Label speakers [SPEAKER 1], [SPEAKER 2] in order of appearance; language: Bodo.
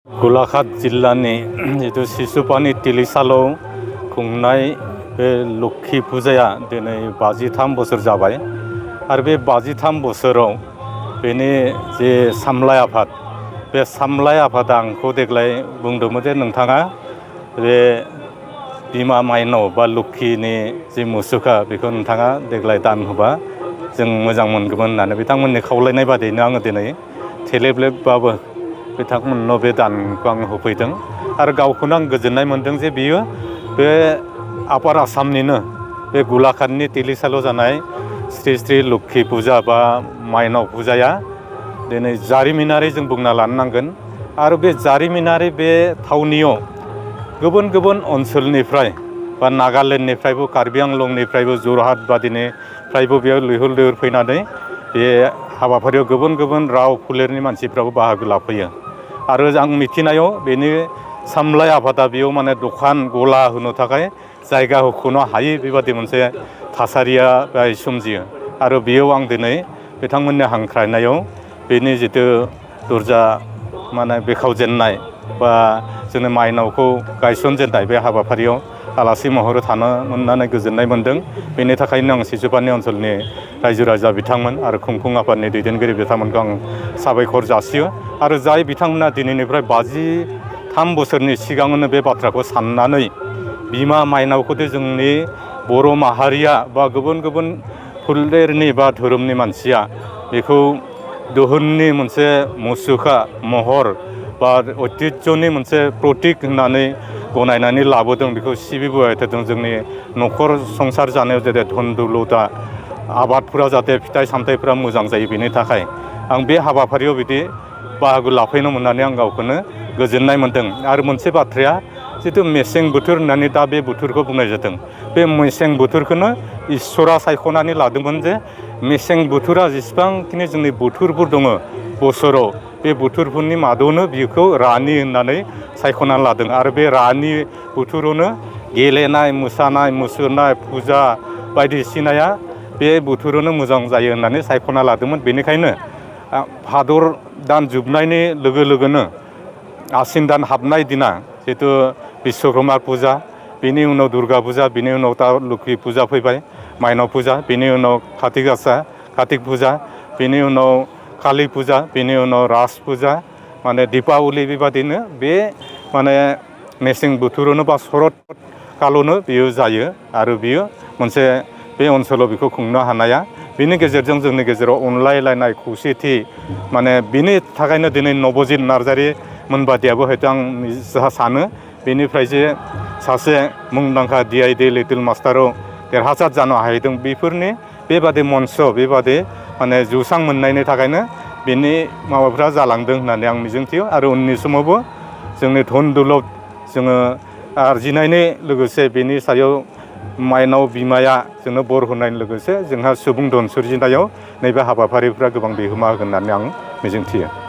[SPEAKER 1] गलाघाट जिल्लानि जितु सिसुपानि तिलिसालाव खुंनाय बे लोक्षि फुजाया दिनै 53 बोसोर जाबाय आरो बे 53 बोसोराव बेनि जे सामलाय आफाद बे सामलाय आफादा आंखौ देग्लाय बुंदोंमोन जे नोंथाङा बे बिमा माइनाव बा लोक्षिनि जे मुसुखा बेखौ नोंथाङा देग्लाय दान होबा जों मोजां मोनगौमोन होननानै बिथांमोननि खावलायनाय बादियैनो आङो दिनै थेलेबलेबबाबो बिथांमोननो बे दानखौ आं होफैदों आरो गावखौनो आं गोजोननाय मोनदों जे बियो बे आपार आसामनिनो बे गलाघाटनि तिलिसालाव जानाय श्री श्री लोक्षि फुजा बा माइनाव फुजाया दिनै जारिमिनारि जों बुंना लानो नांगोन आरो बे जारिमिनारि बे थावनियाव गुबुन गुबुन ओनसोलनिफ्राय बा नागालेण्डनिफ्रायबो कार्बि आंलंनिफ्रायबो जरहाट बादिनिफ्रायबो बेयाव लैहोर लैहोर फैनानै बे हाबाफारियाव गुबुन गुबुन राव फोलेरनि मानसिफ्राबो बाहागो लाफैयो आरो आं मिथिनायाव बेनि सामलाय आफादा बेयाव माने दखान गला होनो थाखाय जायगा होख'नो हायै बेबादि मोनसे थासारिया बेहाय सोमजियो आरो बेयाव आं दिनै बिथांमोननि हांख्रायनायाव बेनि जितु दरजा माने बेखावजेननाय बा जोंनि माइनावखौ गायसनजेननाय बे हाबाफारियाव आलासि महरै थानो मोननानै गोजोननाय मोनदों। बेनि थाखायनो आं सिसुपानि ओनसोलनि रायजो राजा बिथांमोन आरो खुंफुं आफादनि दैदेनगिरि बिथांमोनखौ आं साबायखर जासियो आरो जाय बिथांमोना दिनैनिफ्राय 53 बोसोरनि सिगाङावनो बे बाथ्राखौ साननानै बिमा माइनावखौदि जोंनि बर' माहारिया बा गुबुन गुबुन फोलेरनि बा धोरोमनि मानसिया बेखौ दोहोननि मोनसे मुसुखा महर बा ऐतिह्यनि मोनसे प्रतीक होननानै गनायनानै लाबोदों बेखौ सिबिबोबाय थादों जोंनि न'खर संसार जानायाव जेरै धन दौलता आबादफोरा जाहाथे फिथाइ सामथाइफोरा मोजां जायो बेनि थाखाय आं बे हाबाफारियाव बिदि बाहागो लाफैनो मोननानै आं गावखौनो गोजोननाय मोनदों आरो मोनसे बाथ्राया जितु मेसें बोथोर होननानै दा बे बोथोरखौ बुंनाय जादों बे मेसें बोथोरखौनो इसोरा सायख'नानै लादोंमोन जे मेसें बोथोरा जेसेबांखिनि जोंनि बोथोरफोर दङ बोसोराव बे बोथोरफोरनि मादावनो बिखौ रानि होननानै सायख'नानै लादों आरो बे रानि बोथोरावनो गेलेनाय मोसानाय मुसुरनाय फुजा बायदिसिनाया बे बोथोरावनो मोजां जायो होननानै सायख'ना लादोंमोन। बेनिखायनो भादर दान जोबनायनि लोगो लोगोनो आसिन दान हाबनाय दिना जितु बिश्वकर्मा फुजा बेनि उनाव दुर्गा फुजा बेनि उनाव दा लोक्षि फुजा फैबाय माइनाव फुजा बेनि उनाव काति गासा कातिक फुजा बेनि उनाव कालि फुजा बेनि उनाव राज फुजा माने दीपावली बेबादिनो बे माने मेसें बोथोरावनो बा शरत कालावनो बेयो जायो आरो बियो मोनसे बे ओनसोलाव बेखौ खुंनो हानाया बेनि गेजेरजों जोंनि गेजेराव अनलायलायनाय खौसेथि माने बिनि थाखायनो दिनै नबजित नार्जारि मोनबादियाबो हयथ' आं सानो बेनिफ्राय जे सासे मुंदांखा DID लिटिल मास्टाराव देरहासार जानो हाहैदों बेफोरनि बेबादि मन्च बेबादि माने जौसां मोननायनि थाखायनो बेनि माबाफ्रा जालांदों होननानै आं मिजिंथियो आरो उननि समावबो जोंनि धन दौलत जोङो आरजिनायनि लोगोसे बेनि सायाव माइनाव बिमाया जोंनो बर होनायनि लोगोसे जोंहा सुबुं धन सोरजिनायाव नैबे हाबाफारिफ्रा गोबां बिहोमा होगोन होननानै आं मिजिंथियो।